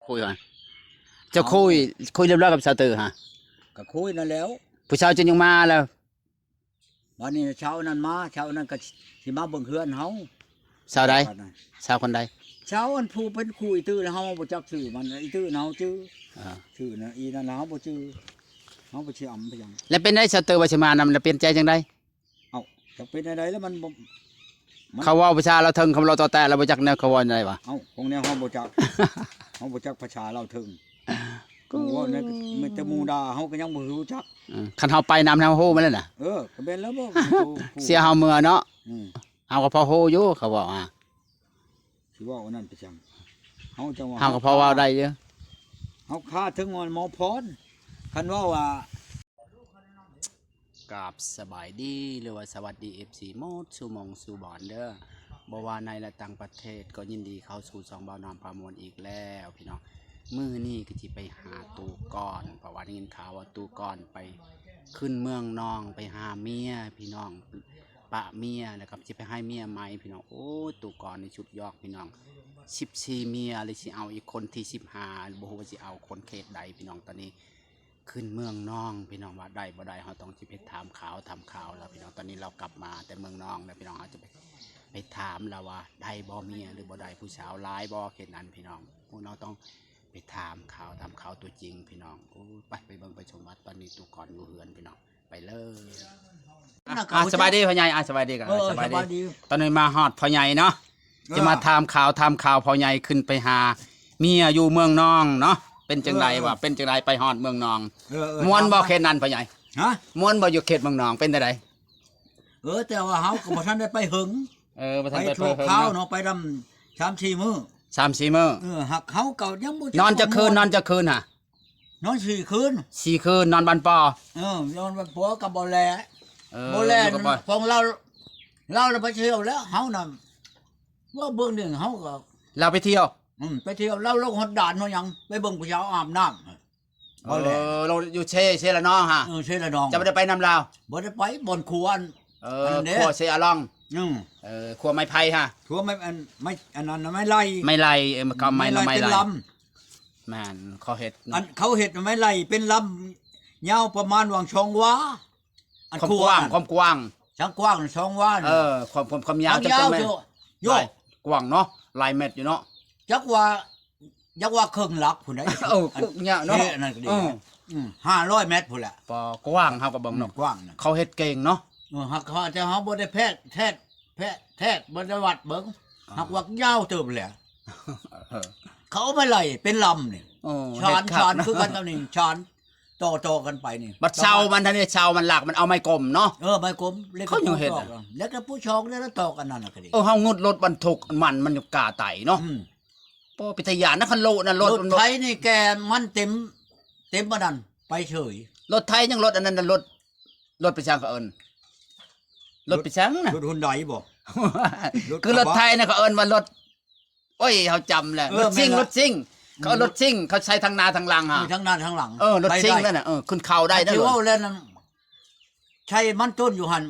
ຄຸຍຫັ້ນ ເຈົ້າຄຸຍ ເອົາ ຄຸຍລຽບຮ້ອຍກັບສາວເຕີຮະ? ກໍຄຸຍນັ້ນແຫຼ້ວ ຜູ້ສາວຈຶ່ງຍັງມາແລ້ວ. ບັດນີ້ເຊົ້ານັ້ນມາ ເຊົ້ານັ້ນກໍຊິມາເບິ່ງເຮືອນເຮົາ. ສາວໃດ? ບັດນັ້ນ ສາວຄົນໃດ? ສາວອັນຜູ້ເປັນຄູ່ອີຕື້ ແລ້ວເຮົາບໍ່ຈັກຊື່ມັນ ອີຕື້ນະເຮົາຈື່ ອ່າ ຊື່ນະ ອີນັ້ນລະເຮົາບໍ່ຈື່ ເຮົາບໍ່ຊິອຳໄປຫຍັງ. ແລ້ວເປັນໄດສາວເຕີວ່າຊິມານຳ ແລ້ວປ່ຽນໃຈຈັ່ງໃດ? ເອົ້າ ຈະເປັນແນວໃດລະ ມັນບໍ່ ມັນ ເຂົາເວົ້າພາສາລາວເທິງ ຄຳລາວຕໍ່ແຕ້ລະບໍ່ຈັກແນວເຂົາເວົ້າແນວໃດຫວາ? ເອົ້າ ຂອງແນວເຮົາບໍ່ຈັກ ເຮົາບໍ່ຈັກພາສາລາວເທິງ ເວົ້າແນວມີແຕ່ໝູ່ດ່າ ເຮົາກໍຍັງບໍ່ຮູ້ຈັກ. ເອີ ຄັນເຮົາໄປນຳເຮົາຮູ້ໝົດແລ້ວນະ. ເອີ ກໍແມ່ນແລ້ວ ບໍ່ ເສຍເຮົາເມືອເນາະ. ອືມ ເຮົາກໍພໍຮູ້ຢູ່ ເຂົາເວົ້າຫາ ຊິເວົ້າອັນນັ້ນໄປຈັ່ງ ເຮົາຈັ່ງວ່າ ເຮົາກໍພໍເວົ້າໄດ້ຢູ່ ເຮົາຄາເຖິງໝໍພອນ ຄັນເວົ້າວ່າ ກາບສະບາຍດີ ຫຼືວ່າສະຫວັດດີ ເອັຟຊີ ໝົດສູ່ໝ່ອງສູ່ບ່ອນເດີ ບໍ່ວ່າໃນ ແລະ ຕ່າງປະເທດ ກໍຍິນດີເຂົ້າສູ່ຊ່ອງບ່າວນ້ອຍພາມ່ວນອີກແລ້ວພີ່ນ້ອງ. ມື້ນີ້ກໍຊິໄປຫາຕູ້ກ່ອນ ເພາະວ່າໄດ້ຍິນຂ່າວວ່າຕູ້ກ່ອນໄປຂຶ້ນເມືອງນອງ ໄປຫາເມຍພີ່ນ້ອງ ປະເມຍ ແລ້ວກໍຊິໄປໃຫ້ເມຍໃໝ່ພີ່ນ້ອງ. ໂອ້ຍ ຕູ້ກ່ອນນີ້ສຸດຍອດພີ່ນ້ອງ ສິບສີ່ເມຍ ຫຼືຊິເອົາອີກຄົນທີສິບຫ້າ ບໍ່ຮູ້ວ່າຊິເອົາຄົນເຂດໃດພີ່ນ້ອງ. ຕອນນີ້ ຂຶ້ນເມືອງນອງພີ່ນ້ອງ ວ່າໄດ້ບໍ່ໄດ້ ເຮົາຕ້ອງຊິໄປຖາມຂ່າວ ຖາມຂ່າວລາວພີ່ນ້ອງ. ຕອນນີ້ລາວກັບມາແຕ່ເມືອງນອງແລ້ວພີ່ນ້ອງ ເຮົາຈະໄປ ໄປຖາມລາວວ່າໄດ້ບໍ່ເມຍ ຫຼືບໍ່ໄດ້ ຜູ້ສາວຫຼາຍບໍ່ເຂດນັ້ນພີ່ນ້ອງ. ໂອ້ ເຮົາຕ້ອງໄປຖາມຂ່າວ ຖາມຂ່າວຕົວຈິງພີ່ນ້ອງ. ໂອ້ ໄປ ໄປເບິ່ງໄປຊົມວ່າຕອນນີ້ຕູ້ກ່ອນຢູ່ເຮືອນພີ່ນ້ອງ ໄປເລີຍ. ອ່ະ ອ່ະ ສະບາຍດີພໍ່ໃຫຍ່ ອ່ະ ສະບາຍດີກ່ອນ ເອີ ສະບາຍດີ ສະບາຍດີ. ຕອນນີ້ມາຮອດພໍ່ໃຫຍ່ເນາະ ເອີ ຈະມາຖາມຂ່າວ ຖາມຂ່າວພໍ່ໃຫຍ່ ຂຶ້ນໄປຫາເມຍຢູ່ເມືອງນອງເນາະ ເປັນຈັ່ງໃດ ເອີ ວ່າເປັນຈັ່ງໃດໄປຮອດເມືອງນອງ ເອີ ເອີ ມ່ວນບໍ່ ຖາມມາ ເຂດນັ້ນພໍ່ໃຫຍ່? ຮະ? ມ່ວນບໍ່ຢູ່ເຂດເມືອງນອງ ເປັນຈັ່ງໃດ? ເອີ ແຕ່ວ່າເຮົາກໍບໍ່ທັນໄດ້ໄປເຫິງ ເອີ ບໍ່ທັນໄປ ໄປຊົ່ວຄາວເນາະ ໄປນຳສາມສີ່ມື້ ສາມສີ່ມື້ ເອີ ຫາກເຮົາກໍຍັງບໍ່ ນອນຈັກຄືນ ນອນຈັກຄືນຫະ? ນອນສີ່ຄືນ ສີ່ຄືນ ນອນບ້ານປໍ. ເອີ ນອນບ້ານປໍກັບບໍ່ແລ ເອີ ບໍ່ແລ ຢູ່ກັບບໍ່ ຂອງລາວ ລາວລະໄປທ່ຽວແລ້ວ ເຮົານະ ວ່າເບິ່ງນີ້ເຮົາກໍ ລາວໄປທ່ຽວ ອືມ ໄປທ່ຽວ ລາວລົງຮອດດ່ານຮອດຫຍັງ ໄປເບິ່ງຜູ້ສາວອາບນ້ຳ ເອີ ບໍ່ແລ ລາວຢູ່ເຊ ເຊລະນອງຫະ ເອີ ເຊລະນອງ ເຈົ້າບໍ່ໄດ້ໄປນຳລາວ? ບໍ່ໄດ້ໄປ ບ່ອນຂົວ ເອີ ອັນນັ້ນເດ້ ຂົວເຊອາລອງ ອືມ ເອີ ຂົວໄມ້ໄຜ່ຫະ ຂົວໄມ້ ອັນ ໄມ້ ອັນນັ້ນນະ ໄມ້ໄລ່ ໄມ້ໄລ່ ເອີ ເຂົາເອົາໄມ້ ເປັນລຳ ໄມ້ໄລ່ ເປັນລຳ ແມ່ນ ເຂົາເຮັດ ອັນເຂົາເຮັດໄມ້ໄລ່ເປັນລຳ ຍາວປະມານຫວ່າງສອງວາ ອັນ ຄວາມກວ້າງ ຄວາມກວ້າງ ທາງກວ້າງສອງວາ ເອີ ຄວາມ ຄວາມ ຄວາມຍາວ ທາງຍາວ ຈັກແມ່ນ ໂຍ ຫຼາຍ ກວ້າງເນາະ ຫຼາຍແມັດຢູ່ເນາະ ຈັກວ່າ ຈັກວ່າເຄິ່ງຫຼັກພຸ້ນໃດ໋ ເອີ ອັນຍາວເນາະ ເອີ ອັນນັ້ນກໍດີ ເອີ ອືມ ຫ້າຮ້ອຍແມັດພຸ້ນແຫຼະ ປາ ກວ້າງ ເຮົາກໍເບິ່ງເນາະ ອືມ ກວ້າງນະ ເຂົາເຮັດເກັ່ງເນາະ ເອີ ຫາກເຂົາ ແຕ່ເຮົາບໍ່ໄດ້ແພກ ແທກ ແພກ ແທກ ບໍ່ໄດ້ວັດເບິ່ງ ອ່າ ຫາກວ່າຍາວເຕີບແຫຼະ ເອີ ເຂົາເອົາໄມ້ໄລ່ເປັນລຳນີ້ ໂອ້ ຊານ ເຮັດຄັກ ຊານ ນະ ຄືກັນກັບນີ້ ຊານ ຕໍ່ໆກັນໄປນີ້ ບັດເສົາມັນ ທັນໄດ້ເສົາມັນ ຫຼັກມັນເອົາໄມ້ກົມເນາະ ເອີ ໄມ້ກົມ ເຂົາຍັງເຮັດ ແລ້ວກໍຜູ້ຊອງ ແລ້ວຕອກອັນນັ້ນນະກໍດີ ເອີ ເຮົາງຸດລົດບັນທຸກມັນ ມັນຢູ່ກາໄຕເນາະ ອືມ ບໍ່ ເປັນຕາຢ້ານນະ ຄັນໂລະນະ ລົດ ລົດໄຖນີ້ແກ່ມັນເຕັມ ເຕັມອັນນັ້ນ ໄປເສີຍ ລົດໄຖຍັງ ລົດອັນນັ້ນນະ ລົດ ລົດໄປຊ່າງເຂົາເອີ້ນ ລົດໄປຊ່າງນະ ລົດຮຸນໄດບໍ່? ລົດ ຄືລົດໄຖນະ ເຂົາເອີ້ນວ່າລົດ ໂອ້ຍ ເຮົາຈຳແລ້ວ ເອີ ລົດຊິງ ແມ່ນລະ ລົດຊິງ ເຂົາເອີ້ນລົດຊິງ ເຂົາໃສ່ທັງໜ້າທັງຫຼັງຫະ ເອີ ທັງໜ້າທັງຫຼັງ ເອີ ລົດຊິງນັ້ນນະ ເອີ ຂຶ້ນເຂົາໄດ້ເດີ ເຂົາເວົ້າແລ້ວນັ້ນ ໃສ່ມັນຕົ້ນຢູ່ຫັ້ນ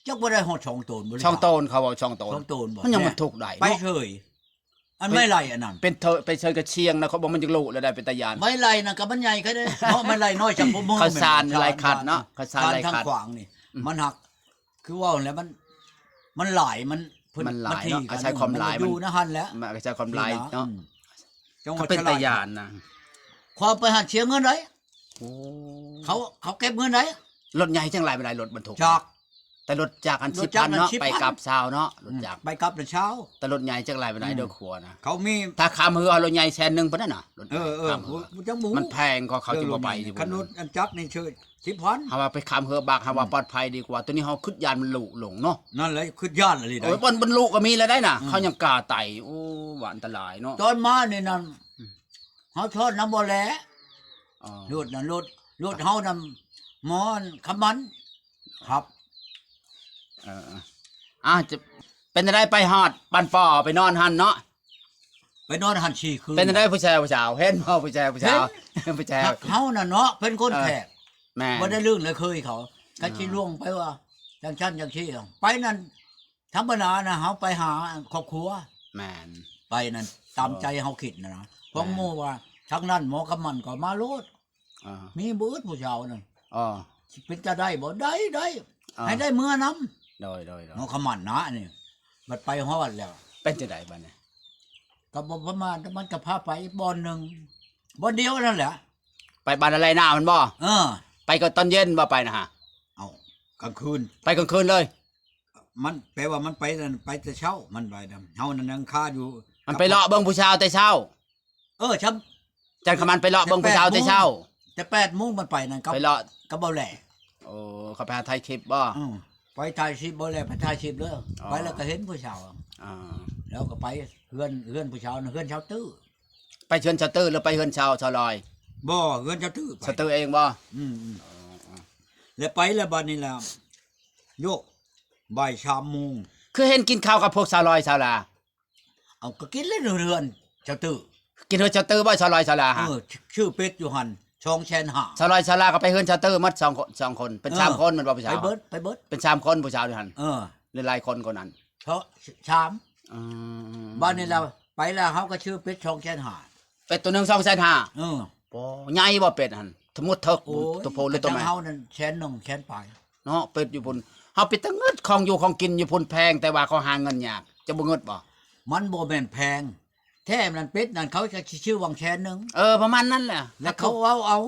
ຈັກບໍ່ໄດ້ຮອດສອງໂຕນບໍ່ ສອງໂຕນ ເຂົາເວົ້າສອງໂຕນ ສອງໂຕນບໍ່ ມັນຍັງບັນທຸກໄດ້ ໄປເສີຍ ອັນໄມ້ໄລ່ອັນນັ້ນ ເປັນເທີ ໄປເຊີຍກະຊຽງນະ ເຂົາບອກມັນຈະໂລະແລ້ວໄດ້ ເປັນຕາຢ້ານ ໄມ້ໄລ່ນະ ກໍມັນໃຫຍ່ແຄ່ໃດເນາະ ໄມ້ໄລ່ນ້ອຍ ຈຳບໍ່ເມືອງ ເຂົ້າສານຫຼາຍຄັນເນາະ ເຂົ້າສານຫຼາຍຄັນ ທາງຂວາງນີ້ ອືມ ມັນຫັກ ຄືເວົ້າແຫຼະ ມັນ ມັນຫຼາຍ ມັນ ມັນຫຼາຍເນາະ ອາໄສຄວາມຫຼາຍ ມັນຢູ່ໃນຫັ້ນແຫຼະ ອາໄສຄວາມຫຼາຍເນາະ ອືມ ຈັງຫວັດ ເຂົາເປັນຕາຢ້ານນະ ຄວາມໄປຫັ້ນເສຍເງິນໄດ ໂອ້ ເຂົາ ເຂົາເກັບເງິນໄດ ລົດໃຫຍ່ຈັ່ງຫຼາຍປານໃດ ລົດບັນທຸກ ຈັກ ແຕ່ລົດຈັກຫັ້ນສິບພັນເນາະ ໄປກັບຊາວເນາະ ລົດຈັກ ອືມ ໄປກັບນະຊາວ ແຕ່ລົດໃຫຍ່ຈັກຫຼາຍປານໃດ ອືມ ເດີຂົວນະ ເຂົາມີ ຖ້າຂ້າມເຮືອເອົາລົດໃຫຍ່ແສນໜຶ່ງພຸ້ນນະ ລົດ ເອີ ເອີ ຂ້າມເຮືອ ບໍ່ຈັກໝູ່ ມັນແພງ ເຂົາ ເຂົາຈະບໍ່ໄປຢູ່ ຄັນລົດອັນຈັກນີ້ເຊີຍສິບພັນ ເຮົາວ່າໄປຂ້າມເຮືອບັກ ເຮົາວ່າ ອືມ ປອດໄພດີກວ່າ ໂຕນີ້ເຮົາຄຶດຢ້ານມັນລຸລົງເນາະ ນັ້ນແຫຼະ ຄຶດຢ້ານອີ່ຫຼີໄດ ໂອ້ຍ ບ່ອນມັນລຸກໍມີແລ້ວໄດນະ ອືມ ເຂົາຍັງກາໄຕ ໂອ້ ວ່າອັນຕະລາຍເນາະ ຕອນມານີ້ນັ້ນ ອືມ ເຮົາຊ້ອນນຳບໍ່ແລ ອໍ ລົດນັ້ນ ລົດ ລົດເຮົານຳ ໝໍນຄຳມັນ ຄັບ ເອີ ເອີ ອາ ຈະ ເປັນຈັ່ງໃດ ໄປຮອດບ້ານປໍ ໄປນອນຫັ້ນເນາະ ໄປນອນຫັ້ນສີ່ຄືນ ເປັນຈັ່ງໃດ ຜູ້ຊາຍຜູ້ສາວ ເຫັນບໍ່ ຜູ້ຊາຍຜູ້ສາວ ເຫັນ ຜູ້ຊາຍ ເຮົານະເນາະ ເປັນຄົນ ເອີ ແຂກ ແມ່ນ ບໍ່ໄດ້ລື່ນລະເຄີຍເຂົາ ອືມ ກໍຊິລ່ວງໄປວ່າຈັ່ງຊັ້ນຈັ່ງຊີ້ ໄປນັ້ນ ທຳມະດານະ ເຮົາໄປຫາຄອບຄົວ ແມ່ນ ໄປນັ້ນ ຕາມໃຈເຮົາຄິດນະນະ ຂອງໝູ່ວ່າ ທາງນັ້ນໝໍຄຳໝັ້ນກໍມາໂລດ ອ່າ ມີບໍ່ອຶດຜູ້ສາວນັ້ນ ອ່າ ຊິເປັນຕາໄດ້ບໍ່? ໄດ້ ໄດ້ ອ່າ ໃຫ້ໄດ້ເມືອນຳ ໂດຍ ໂດຍ ໂດຍ ໝໍຄຳໝັ້ນນະນີ້ ບັດໄປຮອດແລ້ວ ເປັນຈັ່ງໃດບັດນີ້? ກໍບໍ່ປະມາດ ມັນກໍພາໄປບ່ອນໜຶ່ງ ບ່ອນດຽວນັ້ນແຫຼະ ໄປບ້ານນາໄລນາແມ່ນບໍ່? ເອີ ໄປກໍຕອນເຢັນບໍ່? ໄປນະຮະ ເອົ້າ ກາງຄືນ ໄປກາງຄືນເລີຍ ມັນແປວ່າມັນໄປນັ້ນ ໄປແຕ່ເຊົ້າ ມັນໄປນຳ ເຮົານັ້ນຍັງຄາຢູ່ ມັນໄປເລາະເບິ່ງຜູ້ສາວແຕ່ເຊົ້າ ເອີ ຊ່ຳ ຈັນຄຳໝັ້ນໄປເລາະເບິ່ງຜູ້ສາວແຕ່ເຊົ້າ ແຕ່ແປດໂມງມັນໄປນັ້ນ ໄປເລາະ ກັບເບົາແຫຼ້ ໂອ້ ເຂົາໄປຫາຖ່າຍຄລິບບໍ່? ອື ໄປຖ່າຍຄລິບ ເບົາແຫຼ້ໄປຖ່າຍຄລິບເດີ ອໍ ໄປແລ້ວກໍເຫັນຜູ້ສາວ ອ່າ ແລ້ວກໍໄປເຮືອນ ເຮືອນຜູ້ສາວນະ ເຮືອນຊາວຕື້ ໄປເຮືອນຊາວຕື້ ຫຼືໄປເຮືອນຊາວ ຊາວລອຍ? ບໍ່ ເຮືອນຊາວຕື້ໄປ ຊາວຕື້ເອງບໍ່? ອືມ ອືມ ອໍ ແລ້ວໄປແລ້ວບັດນີ້ລະ ໂຍກ ບ່າຍສາມໂມງ ຄືເຫັນກິນເຂົ້າກັບພວກຊາວລອຍ ຊາວລາ? ເອົາ ກໍກິນແລ້ວເຮືອນຊາວຕື້ ກິນເຮືອນຊາວຕື້ບໍ່? ຊາວລອຍ ຊາວລາ ເອີ ຊື້ເປັດຢູ່ຫັ້ນ ສອງແສນຫ້າ ຊາວລອຍ ຊາວລາກໍໄປເຮືອນຊາວຕື້ໝົດ ສອງຄົນ ສອງຄົນ ເປັນ ເອີ ສາມຄົນແມ່ນບໍ່ຜູ້ສາວ? ໄປເບິດ ໄປເບິດ ເປັນສາມຄົນຜູ້ສາວຢູ່ຫັ້ນ ເອີ ຫຼືຫຼາຍຄົນກວ່ານັ້ນ? ສາມ ອືມ ບາດນີ້ແລ້ວ ໄປແລ້ວເຮົາກໍຊື້ເປັດສອງແສນຫ້າ ເປັດໂຕໜຶ່ງສອງແສນຫ້າ ເອີ ບໍ່ ໃຫຍ່ບໍ່ເປັດຫັ້ນ? ສົມມຸດເຖິກ ໂອ້ຍ ໂຕຜູ້ຫຼືໂຕແມ່? ເຮົານັ້ນແສນໜຶ່ງ ແສນປາຍເນາະ ເປັດຢູ່ພຸ້ນ ເຮົາເປັນຕາງຶດ ຂອງຢູ່ຂອງກິນຢູ່ພຸ້ນແພງ ແຕ່ວ່າເຂົາຫາເງິນຍາກ ເຈົ້າບໍ່ງຶດບໍ່? ມັນບໍ່ແມ່ນແພງ ແທ້ນັ້ນເປັດນັ້ນ ເຂົາກໍຊິຊື້ຫວ່າງແສນໜຶ່ງ ເອີ ປະມານນັ້ນແຫຼະ ແລ້ວເຂົາເວົ້າເອົາ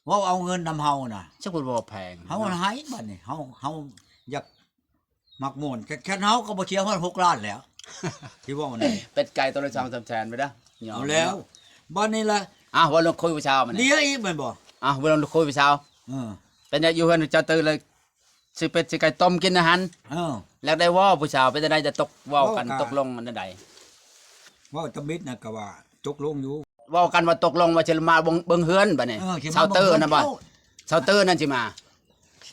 ເວົ້າເອົາເງິນນຳເຮົານະ ຈັກເພິ່ນເວົ້າແພງ ເຮົາໃຫ້ບັດນີ້ ເຮົາ ເຮົາຢາກມັກມ່ວນ ແຕ່ຄັນເຮົາກໍບໍ່ເສຍຮອດຫົກລ້ານແລ້ວ ທີ່ເວົ້ານັ້ນ ເປັດໄກ່ໂຕລະສອງສາມແສນໄປເດີ້ ເອົາແລ້ວ ບັດນີ້ລະ ອ້າວ ເວົ້າເລື່ອງຄຸຍຜູ້ສາວມານີ້ ເດຍອີກແມ່ນບໍ່? ອ້າວ ເວົ້າເລື່ອງຄຸຍຜູ້ສາວ ເອີ ເປັນໃດຢູ່ເຮືອນເຈົ້າຕື່ນເລີຍ ຊື້ເປັດຊື້ໄກ່ຕົ້ມກິນອາຫານ ເອີ ແລ້ວໄດ້ເວົ້າຜູ້ສາວເປັນຈັ່ງໃດ ຈະຕົກເວົ້າກັນ ເວົ້າກະ ຕົກລົງກັນແນວໃດ? ເວົ້າຕຳອິດນະ ກະວ່າຕົກລົງຢູ່ ເວົ້າກັນວ່າຕົກລົງວ່າຊິມາເບິ່ງ ເບິ່ງເຮືອນບັດນີ້ ເອີ ຊິມາ ຊາວຕື້ນັ້ນບໍ່ ເບິ່ງເຮືອນເຈົ້າ ຊາວຕື້ນັ້ນຊິມາ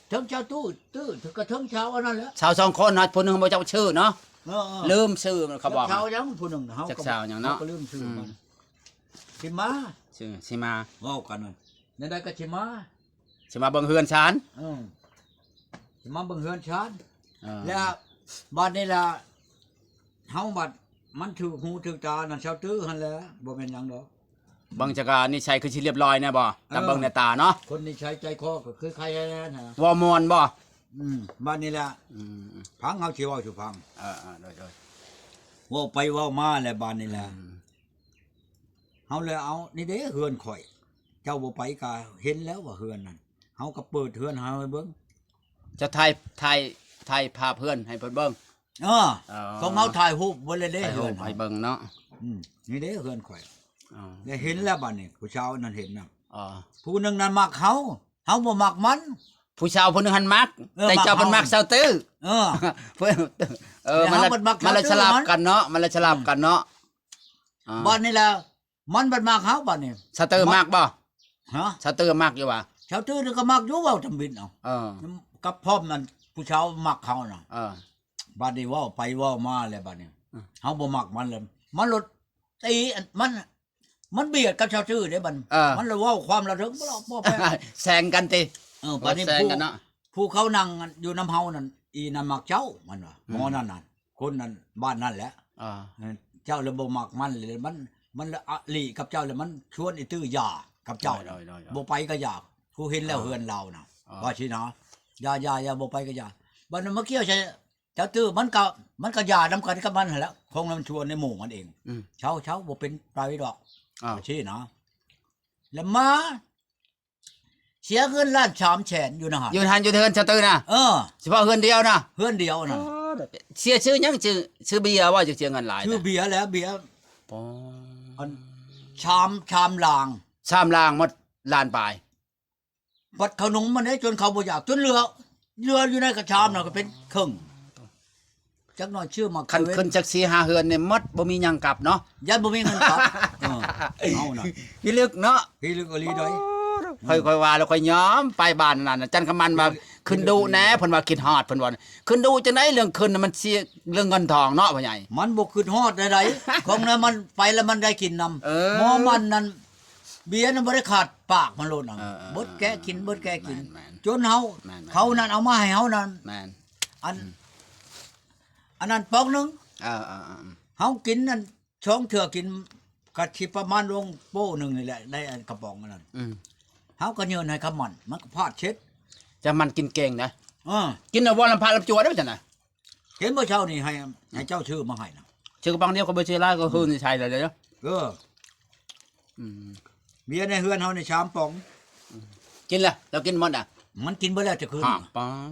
ເຖິງຊາວຕູ້ ຕື້ ເຖິງກະເຖິງຊາວອັນນັ້ນແຫຼະ ຊາວສອງຄົນນະ ຜູ້ໜຶ່ງບໍ່ຈັກຊື່ເນາະ ເອີ ເອີ ລືມຊື່ເຂົາບອກ ຈັກຊາວຫຍັງຜູ້ໜຶ່ງ ເຮົາ ຈັກຊາວຫຍັງເນາະ ເຮົາກໍລືມຊື່ ອືມ ມັນ ຊິມາ ຊິ ຊິມາ ເວົ້າກັນນັ້ນ ແນວໃດກໍຊິມາ ຊິມາເບິ່ງເຮືອນຊານ ເອີ ຊິມາເບິ່ງເຮືອນຊານ ເອີ ແລ້ວບາດນີ້ລະ ເຮົາບັດມັນຖືກຫູຖືກຕານັ້ນ ຊາວຕື້ຫັ້ນແຫຼະ ບໍ່ແມ່ນຫຍັງດອກ ເບິ່ງຈາກນິໄສຄືຊິລຽບລ້ອຍແນ່ບໍ່ ຕາມເບິ່ງແນ່ຕາເນາະ ເອີ ຄົນນິໄສໃຈຄໍກໍຄືໃຄແນ່ນະ ເວົ້າມ່ວນບໍ່ ອືມ ບາດນີ້ລະ ອືມ ຟັງ ເຮົາຊິເວົ້າສູ່ຟັງ ເອີໆ ໂດຍໆ ເວົ້າໄປເວົ້າມາແລ້ວບາດນີ້ລະ ອືມ ເຮົາແລ້ວເອົາ ນີ້ເດ້ເຮືອນຂ້ອຍ ເຈົ້າບໍ່ໄປກະເຫັນແລ້ວວ່າເຮືອນນັ້ນ ເຮົາກໍເປີດເຮືອນໃຫ້ເຮົາໃຫ້ເບິ່ງ ຈະຖ່າຍ ຖ່າຍ ຖ່າຍພາບເຮືອນໃຫ້ເພິ່ນເບິ່ງ ເອີ ເອີ ຂອງເຮົາຖ່າຍຮູບເບິດແລ້ວເດ້ ຖ່າຍຮູບເຮືອນເຮົາໃຫ້ເບິ່ງເນາະ ອືມ ນີ້ເດ້ເຮືອນຂ້ອຍ ອໍ ໄດ້ເຫັນແລ້ວບາດນີ້ ຜູ້ສາວນັ້ນເຫັນນະ ອໍ ຜູ້ໜຶ່ງນັ້ນມັກເຮົາ ເຮົາບໍ່ມັກມັນ ຜູ້ສາວຜູ້ໜຶ່ງຫັ້ນມັກ ເອີ ແຕ່ເຈົ້າເພິ່ນມັກຊາວຕື້ ເອີ ເອີ ມັນລະ ມັນລະສະຫຼັບກັນເນາະ ມັນລະສະຫຼັບກັນເນາະ ອືມ ບາດນີ້ລະ ມັນບັດມັກເຮົາບາດນີ້ ຊາວຕື້ມັກບໍ່? ຮະ? ຊາວຕື້ມັກຢູ່ຫວາ? ຊາວຕື້ນີ້ກໍມັກຢູ່ ເວົ້າທຳອິດເອົາ ເອີ ກັບພ້ອມນັ້ນ ຜູ້ສາວມັກເຮົານະ ເອີ ບາດນີ້ເວົ້າໄປເວົ້າມາແລ້ວບາດນີ້ ອືມ ເຮົາບໍ່ມັກມັນແລ້ວ ມັນໂລດຕີອັນ ມັນ ມັນບຽດກັບຊາວຕື້ເດ້ບັດ ເອີ ມັນລະເວົ້າຄວາມລະເຖິງບໍ່ລອບບໍ່ແພງ ແຊງກັນຕິ ເອີ ບາດນີ້ ແຊງກັນເນາະ ຜູ້ ຜູ້ເຂົານັ່ງຢູ່ນຳເຮົານັ້ນ ອີນັ້ນມັກເຈົ້າ ມັນວ່າ ອືມ ໝໍນັ້ນນະ ຄົນນັ້ນ ບ້ານນັ້ນແຫຼະ ອ່າ ເອີ ເຈົ້າລະບໍ່ມັກມັນ ລະມັນ ມັນລະອະລິກັບເຈົ້າ ລະມັນຊວນອີຕື້ຢ່າກັບເຈົ້າ ໂດຍໆໆໆ ບໍ່ໄປກໍຢ່າ ກູເຫັນແລ້ວ ອ່າ ເຮືອນລາວນະ ອ່າ ວ່າຊີ້ນະ ຢ່າໆໆ ບໍ່ໄປກໍຢ່າ ບັດນັ້ນມາກ່ຽວໃສ່ ເຈົ້າຕື້ ມັນກໍ ມັນກໍຢ່ານຳກັນກັບມັນຫັ້ນແຫຼະ ຂອງມັນຊວນໃນໝູ່ມັນເອງ ອືມ ເຊົາໆ ບໍ່ເປັນໄປດອກ ອ່າ ວ່າຊີ້ນະ ລະມາ ເສຍເງິນລ້ານສາມແສນຢູ່ນະຫັ້ນ ຢູ່ຫັ້ນ ຢູ່ເຮືອນຊາວຕື້ນະ ເອີ ສະເພາະເຮືອນດຽວນະ ເຮືອນດຽວນັ້ນ ອໍ ເສຍຊື່ຫຍັງ ຊື່ ຊື່ເບຍບໍ່ ຈຶ່ງເສຍເງິນຫຼາຍ ຊື່ເບຍແຫຼະ ເບຍ ອໍ ອັນ ຊາມ ຊາມລາງ ຊາມລາງໝົດລ້ານປາຍ ບັດເຂົານຸ່ງມັນເດ້ ຈົນເຂົາບໍ່ຢາກ ຈົນເຫຼືອ ເຫຼືອຢູ່ໃນກະຊາມນະ ກໍເປັນເຄິ່ງ ຈັກໜ້ອຍຊື່ໝາກ ຄັນຂຶ້ນຈັກສີ່ຫ້າເຮືອນນີ້ໝົດ ບໍ່ມີຫຍັງກັບເນາະ ຢ້ານບໍ່ມີເງິນກັບ ເອີ ເຮົານະ ພິລຶກເນາະ ພິລຶກອີ່ຫຼີໃດ ຂ້ອຍ ຂ້ອຍວ່າແລ້ວ ຂ້ອຍຍອມໄປບ້ານນັ້ນນະ ຈັນຄຳໝັ້ນວ່າ ຂຶ້ນດຸແດ່ ເພິ່ນວ່າຄິດຮອດ ເພິ່ນວ່າ ຂຶ້ນດຸຈັ່ງໃດ ເລື່ອງຂຶ້ນນະ ມັນເສຍເລື່ອງເງິນທອງເນາະ ພໍ່ໃຫຍ່ ມັນບໍ່ຄິດຮອດໃດໆ ຂອງນັ້ນມັນໄປແລ້ວມັນໄດ້ກິນນຳ ເອີ ໝໍມັນນັ້ນ ເບຍນັ້ນບໍ່ໄດ້ຂາດປາກມັນໂລດນະ ເອີໆໆ ເບິດແກະກິນ ເບິດແກະກິນ ແມ່ນໆ ຈົນເຮົາ ແມ່ນໆ ເຂົານັ້ນເອົາມາໃຫ້ເຮົານັ້ນ ແມ່ນ ອັນ ອືມ ອັນນັ້ນປອກໜຶ່ງ ເອີໆໆ ເຮົາກິນນັ້ນສອງເທື່ອ ກິນ ກໍຊິປະມານໂລໂປ້ໜຶ່ງນີ້ແຫຼະ ໄດ້ອັນກະປ໋ອງອັນນັ້ນ. ອືມ ເຮົາກໍຍື່ນໃຫ້ຄຳໝັ້ນ ມັນກໍພາດເສັດ. ຈະໝັ້ນກິນເກັ່ງນະ. ເອີ ກິນແລ້ວບໍ່ລຳພາລຳຈົວເດ້ຈັ່ງນະ. ເຫັນບໍ່ເຊົ້ານີ້ໃຫ້ ໃຫ້ເຈົ້າຊື້ມາໃຫ້ນະ. ຊື້ກະປ໋ອງດຽວກໍບໍ່ຊື້ຫຼາຍ ກໍຄືນໃສ່ແລ້ວເດ້. ເອີ ອືມ ເບຍໃນເຮືອນເຮົານີ້ສາມປ໋ອງ. ກິນລະ ລາວກິນໝົດນະ. ມັນກິນເບິດແລ້ວແຕ່ຄືນ. ຫ້າປ໋ອງ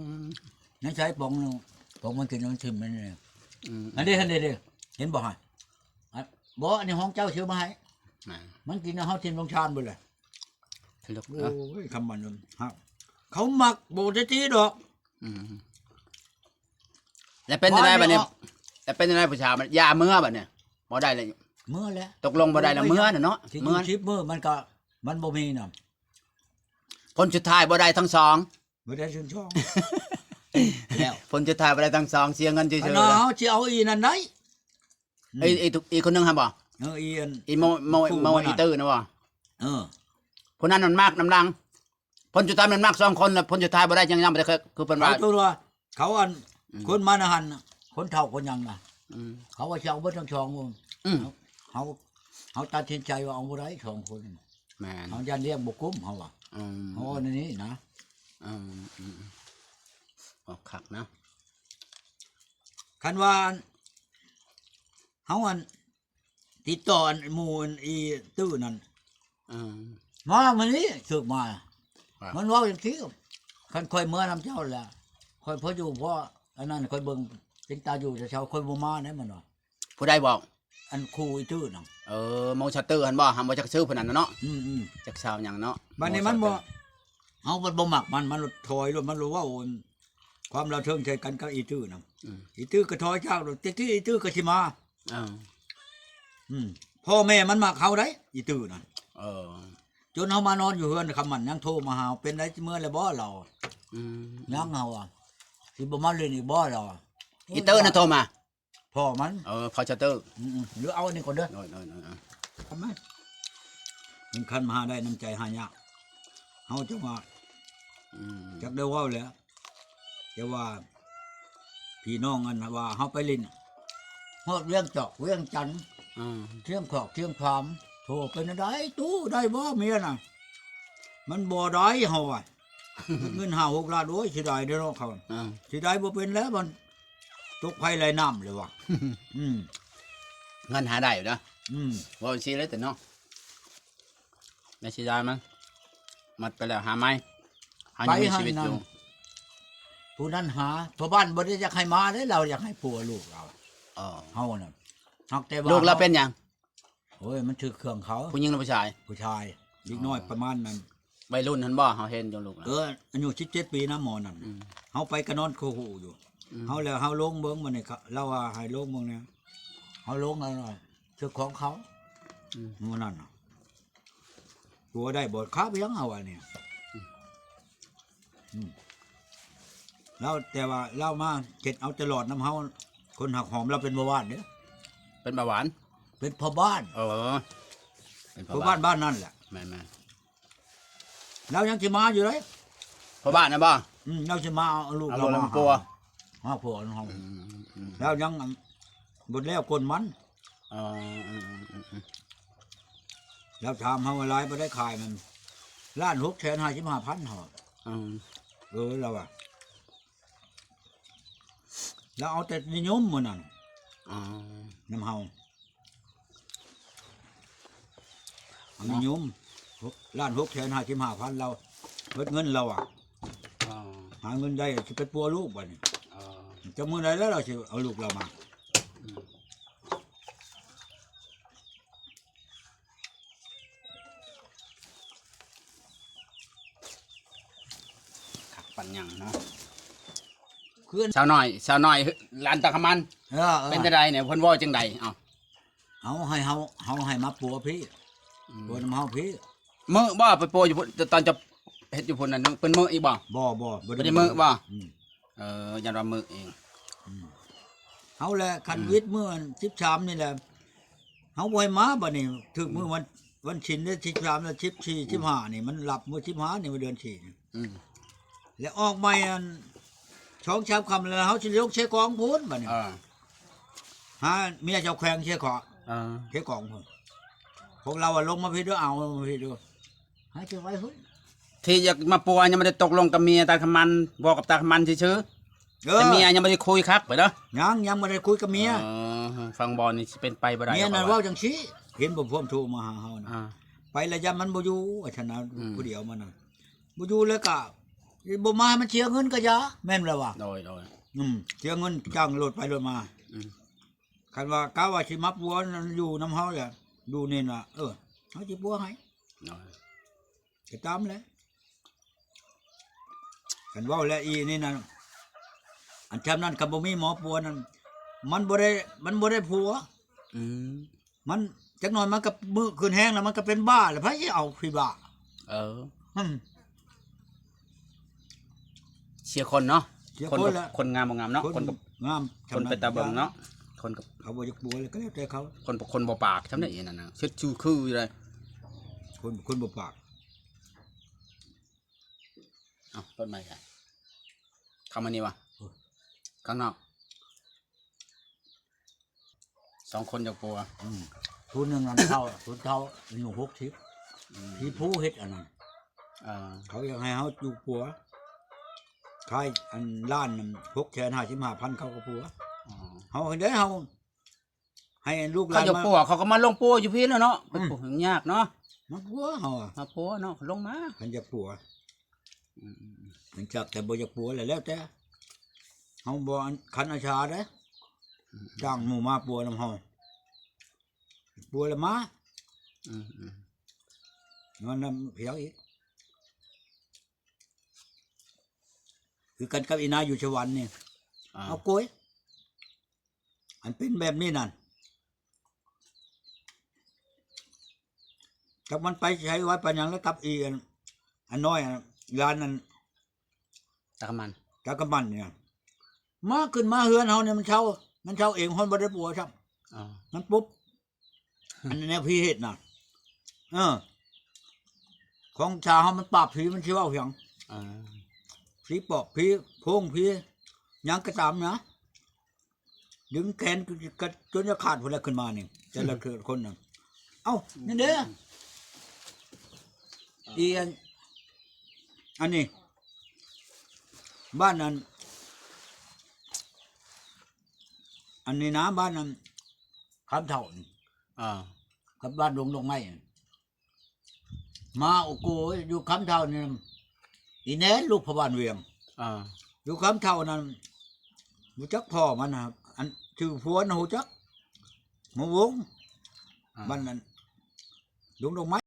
ຍັງໃຊ້ປ໋ອງໜຶ່ງ ປ໋ອງມັນກິນແລ້ວມັນຖິ້ມນັ້ນ. ອືມ ອັນນີ້ ອັນນີ້ເດ້ ເຫັນບໍ່ຫັ້ນ. ອະ ບໍ່ ອັນນີ້ຂອງເຈົ້າຊື້ມາໃຫ້. ອ່າ ມັນກິນແລ້ວເຮົາຖິ້ມລົງຊານເບິດແຫຼະ. ໂອ້ຍ ຄຳໝັ້ນ ເຂົາມັກບໍ່ໄດ້ຕີດອກ. ອືມ ແລ້ວເປັນຈັ່ງໃດບັດນີ້? ແລ້ວເປັນຈັ່ງໃດຜູ້ສາວ ມັນຢ່າເມືອບັດນີ້? ບໍ່ໄດ້ແລ້ວ ເມືອແລ້ວ. ຕົກລົງບໍ່ໄດ້ແລ້ວ ເມືອນະເນາະ. ເມືອ ສິຢູ່ສິບມື້ ມັນກໍ ມັນບໍ່ມີນຳ. ຜົນສຸດທ້າຍບໍ່ໄດ້ທັງສອງ. ບໍ່ໄດ້ທັງສອງ ແລ້ວ ຜົນສຸດທ້າຍບໍ່ໄດ້ທັງສອງ ເສຍເງິນຊື່ໆ. ເຮົາຊິເອົາອີ່ນັ້ນໄດ້. ອືມ ອີ່ ອີ່ ອີ່ຄົນໜຶ່ງຫັ້ນບໍ່? ເອີ ອີ່ອັນ ອີ່ໂມ ໂມ ອີ່ຕູ້ ໂມ ອີ່ຕື້ນະບໍ່? ເອີ ຜູ້ນັ້ນມັນມາກນຳຫຼັງ. ຜົນສຸດທ້າຍມັນມາກສອງຄົນ ແລ້ວຜົນສຸດທ້າຍບໍ່ໄດ້ຫຍັງ ຍັງບໍ່ໄດ້ ຄືເພິ່ນວ່າ ເຂົາຕົວ ເຂົາອັນ ອືມ ຄົນມານະຫັ້ນ ຄົນເຖົ້າຄົນຫຍັງນະ. ອືມ ເຂົາວ່າຊິເອົາເບິດທັງສອງ. ອືມ ເຮົາ ເຮົາຕັດສິນໃຈວ່າເອົາບໍ່ໄດ້ສອງຄົນ. ແມ່ນ ເຮົາຢ້ານລ້ຽງບໍ່ກຸ້ມ ເຮົາວ່າ. ອືມ ເຮົາວ່າແນວນີ້ນະ. ອືມ ອືມ ອອກຄັກນະ. ຄັນວ່າ ເຮົາອັນ ຕິດຕໍ່ອັນໝູ່ອັນອີ່ຕື້ນັ້ນ. ອືມ ມາມື້ນີ້ຖືກມາ. ວ່າ ມັນເວົ້າຈັ່ງຊີ້ ຄັນຂ້ອຍເມືອນຳເຈົ້າແລ້ວ ຂ້ອຍພໍຢູ່ພໍອັນນັ້ນ ຂ້ອຍເບິ່ງເປັນຕາຢູ່ແຕ່ເຊົ້າ ຂ້ອຍບໍ່ມາໄດ້ ມັນວ່າ. ຜູ້ໃດເວົ້າ? ອັນຄູ່ອີ່ຕື້ນະ. ເອີ ໝູ່ຊາວຕື້ຫັ້ນບໍ່? ຫາບໍ່ຈັກຊື່ຜູ້ນັ້ນນະເນາະ. ອືມໆ ຈັກຊາວຫຍັງເນາະ. ບັດນີ້ມັນບໍ່ ເຮົາມັນບໍ່ມັກມັນ ມັນຖອຍໂລດ ມັນເວົ້າຄວາມລະເທີງໃສ່ກັນກັບອີ່ຕື້ນະ. ອືມ ອີ່ຕື້ກໍຖອຍຈາກໂລດ ແຕ່ກີ້ອີ່ຕື້ກໍຊິມາ. ເອີ ອືມ ພໍ່ແມ່ມັນມັກເຮົາໄດ໋ ອີ່ຕື້ນະ. ເອີ ຈົນເຮົາມານອນຢູ່ເຮືອນ ຄຳໝັ້ນຍັງໂທມາຫາ ເປັນໃດ ຊິເມືອແລ້ວບໍ່ລາວ? ອືມ ຍັງ ເຮົາວ່າ ຊິບໍ່ມາຫຼິ້ນອີກບໍ່ລາວ? ອີ່ຕື້ນະໂທມາ ພໍ່ມັນ. ເອີ ພໍ່ຊາວຕື້. ອືມໆ ຫຼືເອົາອັນນີ້ກ່ອນເດີ. ໂດຍໆໆ ເອົາມາ. ມັນຄັນມາຫາໄດ້ ນ້ຳໃຈຫາຍາກ ເຮົາຈັ່ງວ່າ. ອືມ ຈັກໄດ້ເວົ້າແຫຼະ ແຕ່ວ່າພີ່ນ້ອງອັນວ່າເຮົາໄປຫຼິ້ນຮອດວຽງຈອກ ວຽງຈັນ ອືມ ຊຽງຂອກ ຊຽງຄາມ ໂທ ເປັນຈັ່ງໃດຕູ້ ໄດ້ບໍ່ເມຍນະ? ມັນບໍ່ໄດ້ ເຮົາວ່າ ເງິນຫ້າຫົກລ້ານ ໂອ້ຍ ເສຍດາຍເດ້ເນາະ ເຂົາ. ອືມ ເສຍດາຍ ບໍ່ເປັນແລ້ວ ມັນຕົກໄຟໄຫຼນ້ຳເລີຍວ່າ. ອືມ ເງິນຫາໄດ້ຢູ່ນະ. ອືມ ເວົ້າຈັ່ງຊີ້ເລີຍແຕ່ເນາະ. ແຕ່ເສຍດາຍມັນ ໝົດໄປແລ້ວ ຫາໃໝ່ ເຮົາຍັງມີຊີວິດຢູ່. ຜູ້ນັ້ນຫາ ພໍ່ບ້ານບໍ່ໄດ້ຢາກໃຫ້ມາເດ້ ລາວຢາກໃຫ້ຜົວລູກລາວ. ເອີ ເຮົານະ ຫາກແຕ່ວ່າລູກລາວເປັນຫຍັງ? ໂອ້ຍ ມັນຖືກເຄື່ອງເຂົາ. ຜູ້ຍິງຫຼືຜູ້ຊາຍ? ຜູ້ຊາຍ. ເດັກນ້ອຍປະມານນັ້ນ ໄວລຸ້ນຫັ້ນບໍ່? ເຮົາເຫັນຢູ່ລູກນະ. ເອີ ອາຍຸສິບເຈັດປີນະ ໝໍນັ້ນ. ອືມ ເຮົາໄປກະນອນຄູ່ຫູຢູ່. ອືມ ເຮົາແລ້ວເຮົາລົງເບິ່ງ ມື້ນີ້ ລາວວ່າໃຫ້ລົງເບິ່ງແດ່ ເຮົາລົງ ເອົາເຄື່ອງຂອງເຂົາ. ອືມ ມື້ນັ້ນນະ ຕົວະໄດ້ບໍ່ຄາບຫຍັງ ເຮົາວ່ານີ້. ອືມ ລາວ ແຕ່ວ່າລາວມາເຮັດເອົາຕະຫຼອດນຳເຮົາ ຄົນຫັກຫອມລາວເປັນເບົາຫວານເດ້. ເປັນເບົາຫວານ? ເປັນພໍ່ບ້ານ. ເອີ ເປັນພໍ່ບ້ານ ພໍ່ບ້ານບ້ານນັ້ນແຫຼະ. ແມ່ນໆ ລາວຍັງຊິມາຢູ່ເດ້ ພໍ່ບ້ານນະບໍ່? ອືມ ລາວຊິມາເອົາລູກ ເອົາລູກລາວມາຫາຜົວ ຫາຜົວເຮົາ. ອືມໆໆ ລາວຍັງ ອັນ ບໍ່ແລ້ວກົນມັນ. ອໍ ອືມໆໆໆ ລາວຖາມເຮົາວ່າຫຼາຍບໍ່ໄດ້ຂາຍມັນ ລ້ານຫົກແສນຫ້າສິບຫ້າພັນ ເຮົາ. ອືມ ເອີ ລາວວ່າ ລາວເອົາແຕ່ນິຍົມມື້ນັ້ນ. ອໍ ນຳເຮົາ ເອົານິຍົມ ເນາະ ຫົກ ລ້ານຫົກແສນຫ້າສິບຫ້າພັນ ລາວເບິດເງິນລາວວ່າ. ອໍ ຫາເງິນໄດ້ຊິໄປປົວລູກບັດນີ້. ອໍ ຈະມື້ໃດແລ້ວລາວຊິເອົາລູກລາວມາ? ອືມ ຄັກປານຫຍັງເນາະ ເພື່ອນ ສາວນ້ອຍ ສາວນ້ອຍ ຫຼານຕາຂະມັນ. ເອີໆ ເປັນຈັ່ງໃດນີ້ ເພິ່ນເວົ້າຈັ່ງໃດ? ເອົ້າ ເຮົາໃຫ້ ເຮົາ ເຮົາໃຫ້ມາປົວພີ້. ອືມ ປົວນຳເຮົາພີ້. ມື້ບໍ່ໄປປົວຢູ່ພຸ້ນ ຕອນຈະເຮັດຢູ່ພຸ້ນນັ້ນ ເປັນມື້ອີກບໍ່? ບໍ່ ບໍ່ ບໍ່ໄດ້ມື້ບໍ່? ອືມ ເອີ ຢ້ານວ່າມື້ອີກ. ອືມ ເຮົາແຫຼະ ຄັນ ອືມ ວິດມື້ອັນສິບສາມນີ້ແຫຼະ ເຮົາບໍ່ໃຫ້ມາ. ບັດນີ້ຖືກມື້ ອືມ ວັນ ວັນສິນເດ້ ສິບສາມ ແລະ ສິບສີ່ ອືມ ສິບຫ້ານີ້ ມັນລັບມື້ສິບຫ້ານີ້ ມື້ເດືອນສີ່ນີ້. ອືມ ແລ້ວອອກໃໝ່ອັນສອງສາມຄ່ຳ ແລ້ວເຮົາຊິລົງເຊກອງພຸ້ນບັດນີ້. ເອີ ຫາເມຍເຈົ້າແຂວງເຊກອງ ເອີ ເຊກອງພຸ້ນ. ພວກລາວວ່າລົງມາພີ້ເດີ້ ເອົາມາພີ້ເດີ້ ໃຫ້ໄປໄວ້ພຸ້ນ. ທີ່ຢາກມາປົວຍັງບໍ່ໄດ້ຕົກລົງກັບເມຍຕາຄຳມັນ ເວົ້າກັບຕາຄຳມັນຊື່ໆ ເອີ ແຕ່ເມຍຍັງບໍ່ໄດ້ຄຸຍຄັກໄປເດີ້. ຍັງ ຍັງບໍ່ໄດ້ຄຸຍກັບເມຍ. ເອີ ຟັງບໍ່ນີ້ຊິເປັນໄປບໍ່ໄດ້ ເມຍນັ້ນເວົ້າຈັ່ງຊີ້ ເຫັນບໍ່ ພວມໂທມາຫາເຮົານະ ອ່າ ໄປລະຢ້ານມັນບໍ່ຢູ່ ວ່າຊັ້ນນະ ອືມ ຜູ້ດຽວມັນນະ ບໍ່ຢູ່ແລ້ວກະບໍ່ມາ ມັນເສຍເງິນກະຢ່າ ແມ່ນລະວ່າ. ໂດຍ ໂດຍ ອືມ ເສຍເງິນຈ້າງລົດໄປລົດມາ ອືມ ຄັນວ່າກະວ່າຊິມາປົວຢູ່ນຳເຮົາແຫຼະ ຢູ່ນີ້ນະ ເອີ ເຮົາຊິປົວໃຫ້ ໂດຍ ກະຕາມແຫຼະ. ຄັນເວົ້າແລ້ວອີນີ້ນະ ອັນແຖມນັ້ນຄັນບໍ່ມີໝໍປົວນັ້ນ ມັນບໍ່ໄດ້ ມັນບໍ່ໄດ້ຜົວ ອືມ ມັນຈັກໜ້ອຍມັນກະມື້ຂຶ້ນແຮງແລ້ວ ມັນກະເປັນບ້າແລ້ວ ໃຜຊິເອົາຜີບ້າ. ເອີ ອືມ ເສຍຄົນເນາະ ເສຍຄົນ ຄົນແຫຼະ ຄົນງາມບໍ່ງາມເນາະ ຄົນ ຄົນງາມ ຄົນເປັນຕາເບິ່ງເນາະ ຄົນ ເຂົາບໍ່ຢາກປົວແລ້ວກະແລ້ວແຕ່ເຂົາ ຄົນ ຄົນບໍ່ປາກຊ່ຳໃດນັ້ນນະ ເຊັດຊື່ຄືຢູ່ໃດ ຄົນ ຄົນບໍ່ປາກ. ເອົ້າ ເປີດໄມ ເຂົ້າມານີ້ຫວາ ເອີ ຂ້າງນອກ ສອງຄົນຢາກປົວ ອືມ ຜູ້ໜຶ່ງອັນເຖົ້າ ຜູ້ເຖົ້າອາຍຸຫົກສິບ ອືມ ທີ່ຜູ້ເຮັດອັນນັ້ນ ອ່າ ເຂົາຢາກໃຫ້ເຮົາຢູ່ປົວ ຂາຍອັນລ້ານຫົກແສນຫ້າສິບຫ້າພັນ ເຂົາກະປົວ ອໍ ເຮົາເຮັດໄດ້ ເຮົາ ໃຫ້ລູກຫຼານ ເຂົາຢາກປົວ ເຂົາກະມາລົງປົວຢູ່ພີ້ແຫຼະເນາະ ອືມ ມັນປົວຍາກເນາະ ມາປົວເຮົາ ມາປົວເນາະ ລົງມາ ຄັນຢາກປົວ ອືມ ຄັນຈັກແຕ່ບໍ່ຢາກປົວແລ້ວ ແລ້ວແຕ່ ເຮົາບໍ່ອັນຂັນອາຊາເດ້ ອືມ ຈ້າງໝູ່ມາປົວນຳເຮົາ ປົວແລ້ວມາ ອືມ ນອນນຳພຽງອີກ ຄືກັນກັບອີນາຢູ່ສະຫວັນນີ້ ອ່າ ເອົາໂກຍ ອັນເປັນແບບນີ້ນັ້ນ ຈັກມັນໄປໃສໄວປານຫຍັງ ແລ້ວກັບອີອັນ ອັນນ້ອຍ ອັນຫຼານອັນ ຕາກະມັນ ຕາກະມັນນີ້ ມາຂຶ້ນມາເຮືອນເຮົານີ້ ມັນເຊົາ ມັນເຊົາເອງ ຮອດບໍ່ໄດ້ປົວຊ້ຳ ອໍ ມັນປຸບ ອັນແນວຜີເຮັດນະ ເອີ ຂອງຊາວເຮົາມັນປາບຜີ ມັນຊິເວົ້າຫຍັງ ອ່າ ຜີປອບ ຜີໂພງ ຜີຫຍັງກະຕາມນະ ດຶງແຂນກະຈົນຈະຂາດພຸ້ນແຫຼະ ຂຶ້ນມານີ້ ແຕ່ລະຄົນນະ ເອົ້າ ນີ້ເດ້ ອີອັນ ອັນນີ້ ບ້ານອັນ ອັນນີ້ນະ ບ້ານອັນ ຄຳເຖົ້ານີ້ ອ່າ ກັບບ້ານດົງດອກໄມ້ ມາ ໂອໂກ ຢູ່ຄຳເຖົ້ານີ້ ອີແນນ ລູກພໍ່ບ້ານວຽງ ອ່າ ຢູ່ຄຳເຖົ້ານັ້ນ ຮູ້ຈັກພໍ່ມັນນະ ອັນຊື່ພວນ ຮູ້ຈັກ ໝູວົງ ອ່າ ບ້ານນັ້ນ ດົງດອກໄມ້